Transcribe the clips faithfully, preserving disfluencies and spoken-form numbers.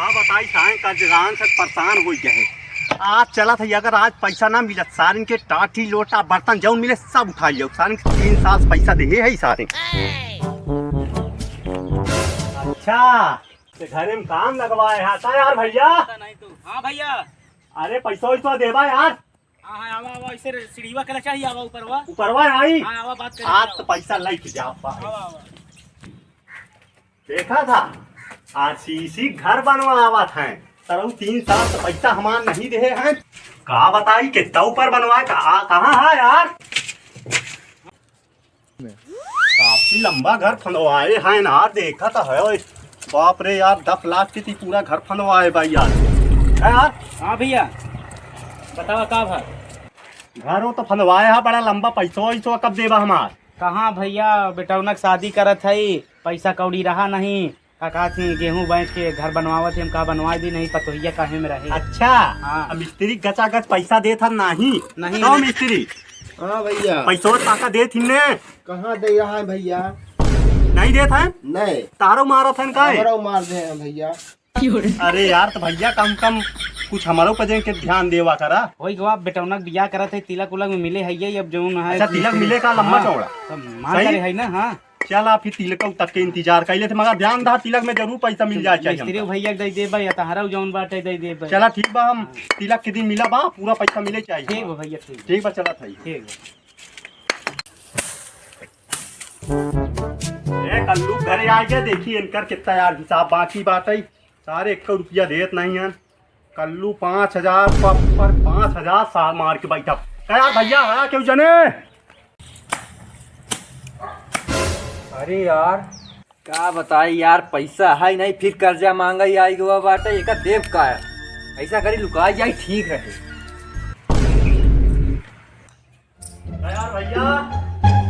अब बताई सारे कर्जदारन से परेशान होइ गए हैं। आज चलत है, अगर आज पैसा ना मिलत, सारन के टाटी लोटा बर्तन जौन मिले सब उठाइ लियो। सारन के तीन साल से पैसा देहे है सारे। अच्छा, ते घरे में काम लगवाए है का यार भैया? पता नहीं तो। हाँ भैया। अरे पैसा वैसा देबा यार। हाँ, हाँ, आवा, आवा, इसे सीढ़ीवा के चढ़ी आवा ऊपरवा। ऊपरवा आई? हाँ, आवा, बात करी, आज आवा। तो पैसा लेके जाब बा। आवा, आवा। देखा था, आरसीसी घर बनवावत हैं, सरऊ तीन साल से पैसा हमार नहीं देहे हैं। का बताई, कितना ऊपर बनवाए, का, कहाँ है यार? काफी लंबा घर फंदवाए हैं ना, देखा तो है। ओए, बाप रे यार, दस लाख के ती पूरा घर फंदवाए भाई यार। है यार? हाँ भैया, बतावा का भा? घरो तो फंदवाए हा, बड़ा लंबा। पैसो वैसो कब देबा हमार? कहाँ भैया, बेटौना के शादी करत हई, पैसा कौड़ी रहा नहीं। का कहत ही, गेहूं बेच के घर बनवावत ही, हम कहा बनवा दी, नहीं पतोहिया काहे में रहे। अच्छा, हाँ। अब मिस्त्री गचागच पैसा देत हन नाही? नहीं, तो नहीं। मिस्त्री, हाँ भैया। पैसो टाका देत ही ने? कहाँ दे रहा है भैया? नहीं देत है? नहीं। तारो मारत है का? हमरो मार दे हैं भैया। अरे यार, तो भैया कम कम कुछ हमरो पे देख के ध्यान देवा करा। वही गवा बेटौना के बियाह करत है, तिलक उलक में मिले है ये, अब जौन है। अच्छा, तिलक मिले का लंबा हाँ, चौड़ा? सब मान सही? करे है ना, हाँ। चला फिर तिलक तक के इंतजार कर लेते, मगर ध्यान रहा तिलक में जरूर पैसा मिल जाए चाहिए मिस्त्री हमका। भैया के दे देबे या तहरा जौन बाटे दे देबे। चला ठीक बा, हम हाँ। तिलक के दिन मिला बा, पूरा पैसा मिले चाहिए। ठीक बा भैया, ठीक बा। ठीक बा, चला था। ठीक बा। ए कल्लू घरे आ गया, देखी इनकर कितना यार हिसाब बाकी बाटे। सारे एक रुपया देत नहीं है। कल्लू पाँच हजार पर, पर पाँच हजार साल मार के बैठा। का यार भैया है क्यों जने? अरे यार, का बताई यार, पैसा है नहीं, फिर कर्जा मांगा ही आई गवा बाटे, एका देव का है? ऐसा करी लुकाई जाई, ठीक रहे। का यार भैया,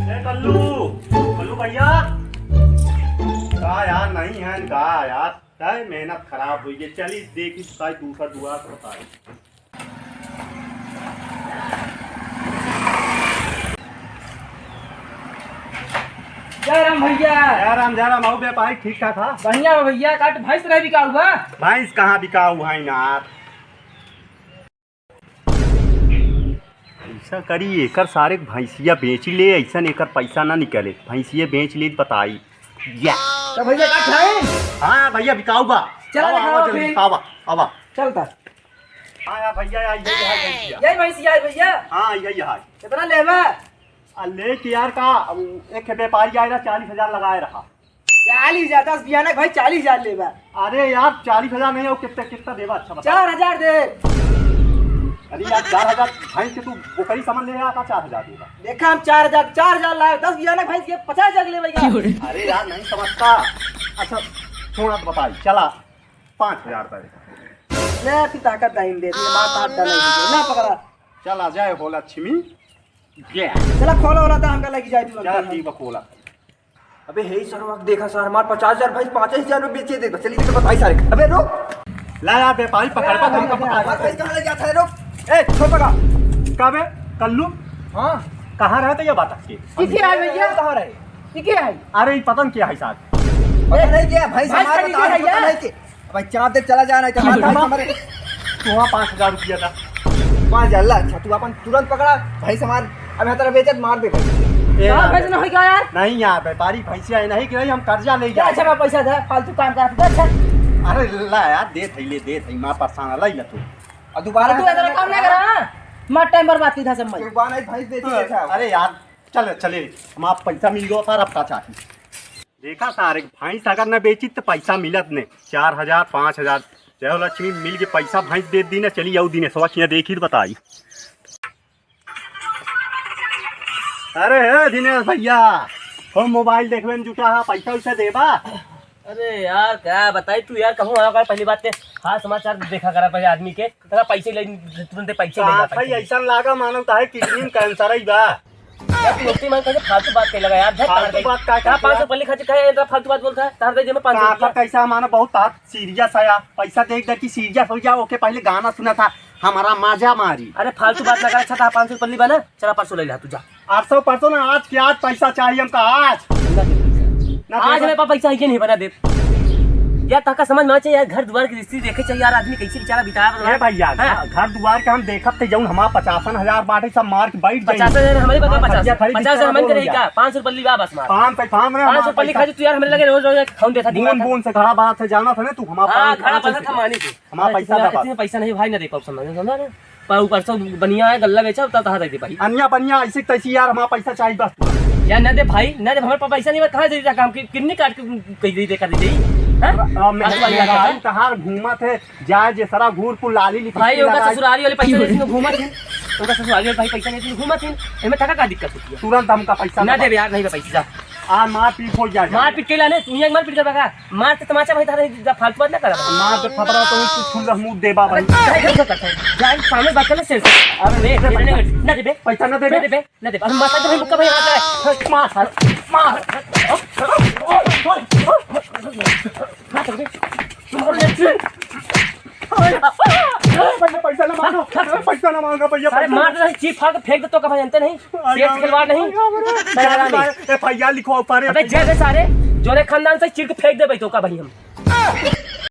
ए कल्लू, कल्लू भैया, का यार नहीं है का यार, का मेहनत खराब हुई है। चली देखी साई दूसरा दुआ से बताई। जय राम भैया। जय राम, जय राम। आओ व्यापारी, ठीक ठाक हा? बढ़िया बा भैया, काट भैंस रहे बिकाऊ बा? भैंस कहाँ बिकाऊ है यार? ऐसा करी, एकर सारे के भैंसिया बेच ले, ऐसन एकर पैसा ना निकले। भैंसिया बेच ले, बताई। या। तो भैया, का खाए? हाँ भैया, बिकाऊ बा। चला आवा, दिखावा आवा, जल्दी, फिर। आवा, आवा। चलता। हाँ यार भैया, यार, ये है भैंसिया। यही भैंसिया है भैया? हाँ, यही है। कितना लेबा? आ, ले के यार का, अब एक व्यापारी आए रहा, चालीस हजार लगाए रहा। चालीस हजार, दस बियानक भाई, चालीस हजार लेबा। अरे यार, चालीस हजार नहीं हो, कितना, कितना देबा? अच्छा बता। चार हजार दे। अरे यार, चार हजार भैंस के तू बोकरी समझ ले यार, का चार हजार देबा? देखा, हम चार हजार, चार हजार लाए, दस बियानक भैंस के पचास हजार लेबा का? अरे यार, नहीं समझता। अच्छा, छोड़, अब बताई, चला, पाँच हजार रुपये। ले, फिर ताकत दाइन दे, फिर मार ताकत डाले, ना पकड़ा। चला जाए हो लक्ष्मी। चला खोला वाला था, हमका लेके जाए तू चला, अंदर। ठीक बा, खोला। अबे हे सरवा, देखा सर, हमार पचास हजार भाई पाँच हजार में बेचे दे, चलिए तो बताई सारे। अबे रुक। ला यार, व्यापारी पकड़, पकड़, पकड़, पकड़। हमार भाई कहाँ ले जाता है, रुक। ए, छोड़ पकड़। का बे, कल्लू? हाँ। कहाँ रहते ये बात के? किसी आए भैया? कहाँ रहे? ये क्या है? अरे, ये पता नहीं क्या है साहब। पता नहीं क्या, भाई, भाई, हमारे पता नहीं क्या। नहीं के। भाई, चाप दे, चला जा, नहीं तो भाई, हमारे, हमारे। तो वहाँ पाँच हजार रुपया था। पाँच हजार, ला, अच्छा, तू अपन तुरंत पकड़ा, भाई, हमार, अब हमारा बेइज्जत मार दे, भाई। ए, कहाँ यार, भैंस ना होई का यार? नहीं यार, व्यापारी भैंसिया है नहीं कि नहीं, हम कर्जा ले क्या जाए। अच्छा, मैं पैसा दे, फालतू काम करत, अच्छा। अरे, ला यार, दे थैले, दे थैले, माँ परेशान है, ला, ला तू। और दोबारा तू ऐसा काम ना करा, हाँ? मार टाइम बर्बाद की था सब मैं। तू बाना ही भैंस बेची हाँ, बैठा है। अरे यार, चल, चले, हम आप पैसा मिल गया, पर अब का चाहिए? देखा सारे, भैंस अगर न बेची तो पैसा मिलत ने, चार हजार, पाँच हजार। जय हो लक्ष्मी, मिल के पैसा भैंस दे दी ना, चली आऊ दिनेशवा किया देखी तो बताई। अरे हे दिनेश भैया, हम मोबाइल देखबे में जुटा हा, पैसा वैसा देबा? अरे यार, क्या बताई तू यार, कहूँ आवा कर पहली बात ते हाल समाचार देखा करा पहले आदमी के, तेरा पैसे ले, तुरंत पैसे ले का जाता भाई, है। ऐसा लागा मानो ताहे किडनी में कैंसर ही बा। यार, तू ओतनी मन करके फालतू बात कहे लगा यार, धर फालतू तार बात का, का का पाँच सौ पल्ली खातिर कहे, इतना फालतू बात बोलता है, तार दे दे मैं पाँच सौ का रुपया। कैसा माना, बहुत हाथ सीरियस है यार, पैसा देख देख के सीरियस हो जाओ। ओके, पहले गाना सुना था, हमारा मजा मारी। अरे, फालतू बात लगा, अच्छा था, पाँच सौ पल्ली बना, चला परसों ले ला तू, जा। आठ सौ परसों ना, आज के आज पैसा चाहिए हमका, आज। ना दे पैसा। ना आज देबा। मेरे पास पैसा है कि नहीं, बना दे। यार, तहका समझ में आवे चाहिए यार, घर दुआर की स्थिति देखे चाहिए यार, आदमी कैसे बेचारा बितावे ए भैया, हाँ। घर, घर दुआर के हम देखब ते जौन हमार पचासन हजार बाटे, सब मार के बैठ जाई। पचास हजार हमारे बता, हाँ, पचास, भैया, खरीद पचास हजार के हमन के रही का? पाँच सौ रुपये ली बा बस मार। पाँच सौ, पाँच सौ, पाँच सौ रुपये ली खा जो तू यार, हमरे लगे रोज रोज खाऊं देता बून, बून से खड़ा बात है, जाना था ना तू, हमार हाँ, पाँच, खड़ा पाँच सौ बात है, मानी से। हमार अरे, पैसा इतना, दबा। इतने पैसा नहीं भाई, ना दे पाऊँ, समझ में, समझा ना? पर ऊपर से बनिया है, गल्ला बेचा, तब कहाँ दे दे भाई? अन्या बनिया, ऐसी तैसी यार, हमार पैसा चाहिए बस। यार, ना दे भाई, ना दे, हमारे पास पैसा नहीं, कहाँ दे दे, काम की किडनी काट के कहीं दे दे, कर दे दे, हाँ? अब मैं, आज वाली मेरा बात है। तहार घूमत है, जाए जे सारा घूर पुल लाली लिपस्टिक भाई, ओका लगाई। ससुराली वाले पैसा नहीं घूमत है, ओका ससुराली वाले भाई पैसा नहीं घूमत है, एमे तका का दिक्कत होती है? तुरंत हमका पैसा ना दबा। देबे यार, नहीं बा पैसा, जा। आ, मारपीट हो जाए। मारपीट के लाने, तू ही एक मारपीट कर बगा। मार के तमाचा भाई, तारे जा फालतू बात ना कर। मार के थपरा तो तू फुल मुंह देबा भाई। अबे, जाए, जाए, जाए, जाए, सामने बात कर ले, सेंस। अरे, अरे, दे अरे, पैसा। ना देबे। पैसा ना देबे। ना देबे, ना देबे। अरे, मार, साले, मुक्का भाई, हाथ लगा। मार, साले, मार। मार, साले। पैसा, पैसा ना मांगो, पैसा ना मांगो, भैया, अरे, पैसा मार ना। दे, चीर फाड़ के फेंक दे, तो का भाई, जानते नहीं? अरे, सेठ खिलवाड़ नहीं। अरे, अरे, अरे, अरे। एफ आई आर लिखवाओ, ऊपर। अबे, जे दे सारे, जोने खानदान से चीर के फेंक दे भाई, तो का भाई हम।